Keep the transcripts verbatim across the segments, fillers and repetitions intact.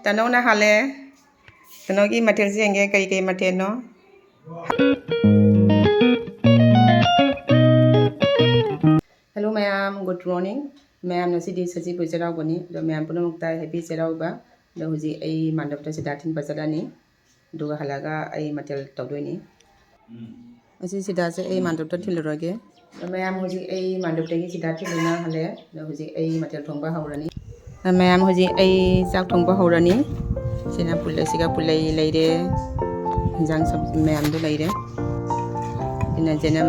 ꯇꯅꯧꯅ ꯍꯥꯜꯂꯦ꯫ ꯇꯅꯧꯒꯤ ꯃꯊꯦꯜꯁꯦ ꯌꯦꯡꯒꯦ, ꯀꯔꯤ ꯀꯔꯤ ꯃꯊꯦꯜꯅꯣ? Hello ꯃꯌꯥꯝ, good morning꯫ ꯃꯌꯥꯝ, ꯉꯁꯤꯗꯤ ꯁꯖꯤꯕꯨ ꯆꯩꯔꯥꯎꯕꯅꯤ, ꯑꯗꯣ ꯃꯌꯥꯝ ꯄꯨꯝꯅꯃꯛꯇ happy ꯆꯩꯔꯥꯎꯕ꯫ ꯑꯗꯣ ꯍꯧꯖꯤꯛ ꯑꯩ ꯃꯥꯟꯗꯞꯇ ꯁꯤꯗꯥ ꯊꯤꯟꯕ ꯆꯠꯂꯅꯤ, ꯑꯗꯨꯒ ꯍꯜꯂꯛꯑꯒ ꯑꯩ ꯃꯊꯦꯜ ꯇꯧꯗꯣꯏꯅꯤ꯫ ꯉꯁꯤ ꯁꯤꯗꯥꯁꯦ ꯑꯩ ꯃꯥꯟꯗꯞꯇ ꯊꯤꯜꯂꯨꯔꯒꯦ꯫ ꯑꯗꯣ ꯃꯌꯥꯝ, ꯍꯧꯖꯤꯛ ꯑꯩ ꯃꯥꯟꯗꯞꯇꯒꯤ ꯁꯤꯗꯥ ꯊꯤꯜꯂꯨꯅ ꯍꯜꯂꯛꯑꯦ꯫ ꯑꯗꯣ ꯍꯧꯖꯤꯛ ꯑꯩ ꯃꯊꯦꯜ ꯊꯣꯡꯕ ꯍꯧꯔꯅꯤ꯫ ꯑꯗꯣ ꯃꯌꯥꯝ, ꯍꯧꯖꯤꯛ ꯑꯩ ꯆꯥꯛ ꯊꯣꯡꯕ ꯍꯧꯔꯅꯤ꯫ ꯁꯤꯅ ꯄꯨꯜꯂꯩ, ꯁꯤꯒ ꯄꯨꯜꯂꯩ ꯂꯩꯔꯦ, ꯏꯟꯖꯥꯡ ꯁꯝ-, ꯃꯌꯥꯝꯗꯣ ꯂꯩꯔꯦ꯫ ꯁꯤꯅ ꯆꯅꯝ꯫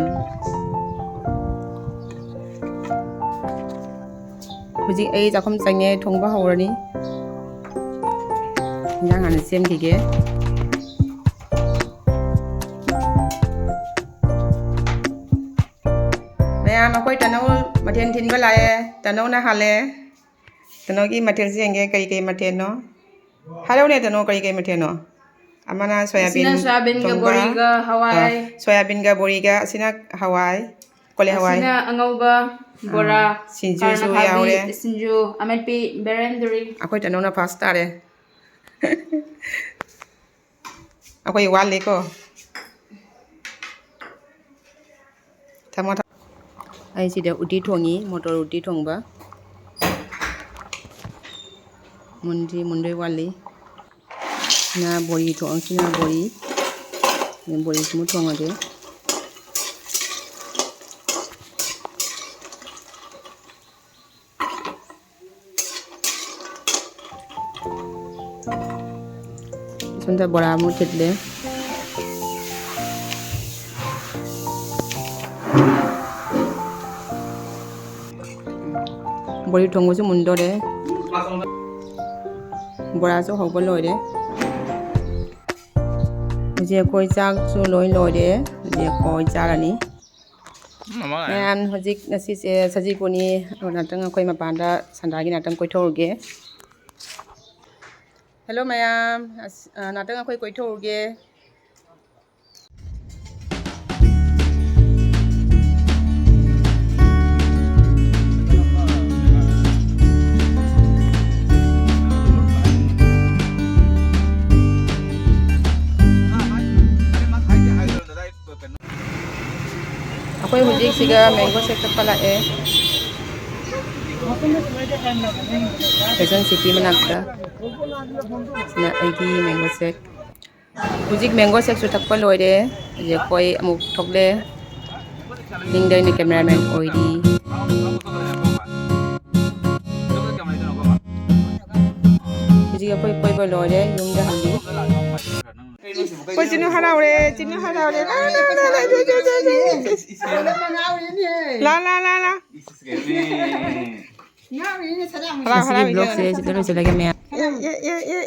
ꯍꯧꯖꯤꯛ ꯑꯩ ꯆꯥꯛꯈꯨꯝ ꯆꯪꯉꯦ, ꯊꯣꯡꯕ ꯍꯧꯔꯅꯤ꯫ ꯏꯟꯖꯥꯡ ꯍꯥꯟꯅ ꯁꯦꯝꯈꯤꯒꯦ꯫ ꯃꯌꯥꯝ, ꯑꯩꯈꯣꯏ ꯇꯅꯧ ꯃꯊꯦꯜ ꯊꯤꯟꯕ ꯂꯥꯛꯑꯦ꯫ ꯇꯅꯧꯅ ꯍꯥꯜꯂꯦ꯫ ꯇꯅꯧꯒꯤ ꯃꯊꯦꯜꯁꯦ ꯌꯦꯡꯒꯦ, ꯀꯔꯤ ꯀꯔꯤ ꯃꯊꯦꯜꯅꯣ? ꯍꯥꯏꯔꯛꯎꯅꯦ ꯇꯅꯧ, ꯀꯔꯤ ꯀꯔꯤ ꯃꯊꯦꯜꯅꯣ? ꯑꯃꯅ ꯁꯣꯌꯥꯕꯤꯟ ꯑꯁꯤꯅ ꯁꯣꯌꯥꯕꯤꯟꯒ ꯊꯣꯡꯕ, ꯕꯣꯔꯤꯒ ꯍꯋꯥꯏ꯫ ꯑ, ꯁꯣꯌꯥꯕꯤꯟꯒ ꯕꯣꯔꯤꯒ, ꯑꯁꯤꯅ ꯍꯋꯥꯏ, ꯀꯣꯂꯤ ꯍꯋꯥꯏ꯫ ꯑꯁꯤꯅ ꯑꯉꯧꯕ ꯕꯣꯔꯥ, ꯑꯥ, ꯁꯤꯡꯖꯨꯁꯨ ꯀꯥꯔꯅ ꯈꯥꯕꯤ, ꯌꯥꯎꯔꯦ꯫ ꯁꯤꯡꯖꯨ, ꯑꯃꯦꯠꯄꯤ, ꯕꯦꯔꯦꯟꯗ꯭ꯔꯤ꯫ ꯑꯩꯈꯣꯏ ꯇꯅꯧꯅ first ꯇꯥꯔꯦ꯫ ꯑꯩꯈꯣꯏ ꯋꯥꯠꯂꯤꯀꯣ꯫ ꯊꯝꯃꯣ, ꯊꯝꯃꯣ꯫ ꯑꯩ ꯁꯤꯗ ꯎꯇꯤ ꯊꯣꯡꯉꯤ, ꯃꯣꯇꯣꯔ ꯎꯇꯤ ꯊꯣꯡꯕ꯫ ꯃꯨꯟꯗꯤ ꯃꯨꯟꯗꯣꯏ ꯋꯥꯠꯂꯤ꯫ ꯁꯤꯅ ꯕꯣꯔꯤ ꯊꯣꯡ-, ꯁꯤꯅ ꯕꯣꯔꯤ꯫ ꯕꯣꯔꯤꯁꯤꯃ ꯊꯣꯡꯉꯒꯦ꯫ ꯁꯣꯝꯗ ꯕꯣꯔꯥ ꯑꯃꯨꯛ ꯊꯤꯠꯂꯦ꯫ ꯕꯣꯔꯤ ꯊꯣꯡꯕꯁꯨ ꯃꯨꯟꯗꯣꯔꯦ꯫ ꯕꯣꯔꯥꯁꯨ ꯍꯧꯕ ꯂꯣꯏꯔꯦ꯫ ꯍꯧꯖꯤꯛ ꯑꯩꯈꯣꯏ ꯆꯥꯛꯁꯨ ꯂꯣꯏ ꯂꯣꯏꯔꯦ꯫ ꯍꯧꯖꯤꯛ ꯑꯩꯈꯣꯏ ꯆꯥꯔꯅꯤ꯫ ꯃꯌꯥꯝ, ꯍꯧꯖꯤꯛ ꯉꯁꯤꯁꯦ ꯁꯖꯤꯕꯨꯅꯤ꯫ ꯉꯥꯛꯇꯪ ꯑꯩꯈꯣꯏ ꯃꯄꯥꯟꯗ ꯁꯟꯗꯥꯒꯤ ꯉꯥꯛꯇꯪ ꯀꯣꯏꯊꯣꯛꯎꯒꯦ꯫ Hello ꯃꯌꯥꯝ, ꯑꯁ, ꯑ, ꯉꯥꯛꯇꯪ ꯑꯩꯈꯣꯏ ꯀꯣꯏꯊꯣꯛꯎꯒꯦ꯫ ꯍꯧꯖꯤꯛꯁꯤꯒ mango shake ꯊꯛꯄ ꯂꯥꯛꯑꯦ꯫ Fashion City ꯃꯅꯥꯛꯇ꯫ ꯁꯤꯅ ꯑꯩꯒꯤ mango shake꯫ ꯍꯧꯖꯤꯛ mango shake ꯁꯨ ꯊꯛꯄ ꯂꯣꯏꯔꯦ꯫ ꯍꯧꯖꯤꯛ ꯑꯩꯈꯣꯏ ꯑꯃꯨꯛ ꯊꯣꯛꯂꯦ꯫ ꯅꯤꯡꯗ ꯑꯩꯅ cameraman ꯑꯣꯏꯔꯤ꯫ ꯍꯧꯖꯤꯛ ꯑꯩꯈꯣꯏ ꯀꯣꯏꯕ ꯂꯣꯏꯔꯦ, ꯌꯨꯝꯗ ꯍꯜꯂꯤ꯫ ꯑꯩꯈꯣꯏ ꯆꯤꯅꯨ ꯍꯔꯥꯎꯔꯦ, ꯆꯤꯅꯨ ꯍꯔꯥꯎꯔꯦ꯫ ꯂꯥ, ꯂꯥ, ꯂꯥ, ꯂꯥ, ꯂꯥ, ꯂꯥ, ꯂꯥ, ꯂꯥ꯫ ꯂꯥ, ꯂꯥ, ꯂꯥ, ꯂꯥ꯫ ꯍꯔꯥꯎ, ꯉꯁꯤꯒꯤ ꯍꯔꯥꯎ, vlog ꯁꯦ ꯁꯤꯗ ꯂꯣꯏꯁꯤꯜꯂꯒꯦ, ꯃꯌꯥꯝ꯫ ꯑꯦ, ꯑꯦ, ꯑꯦ, ꯑꯦ, ꯑꯦ꯫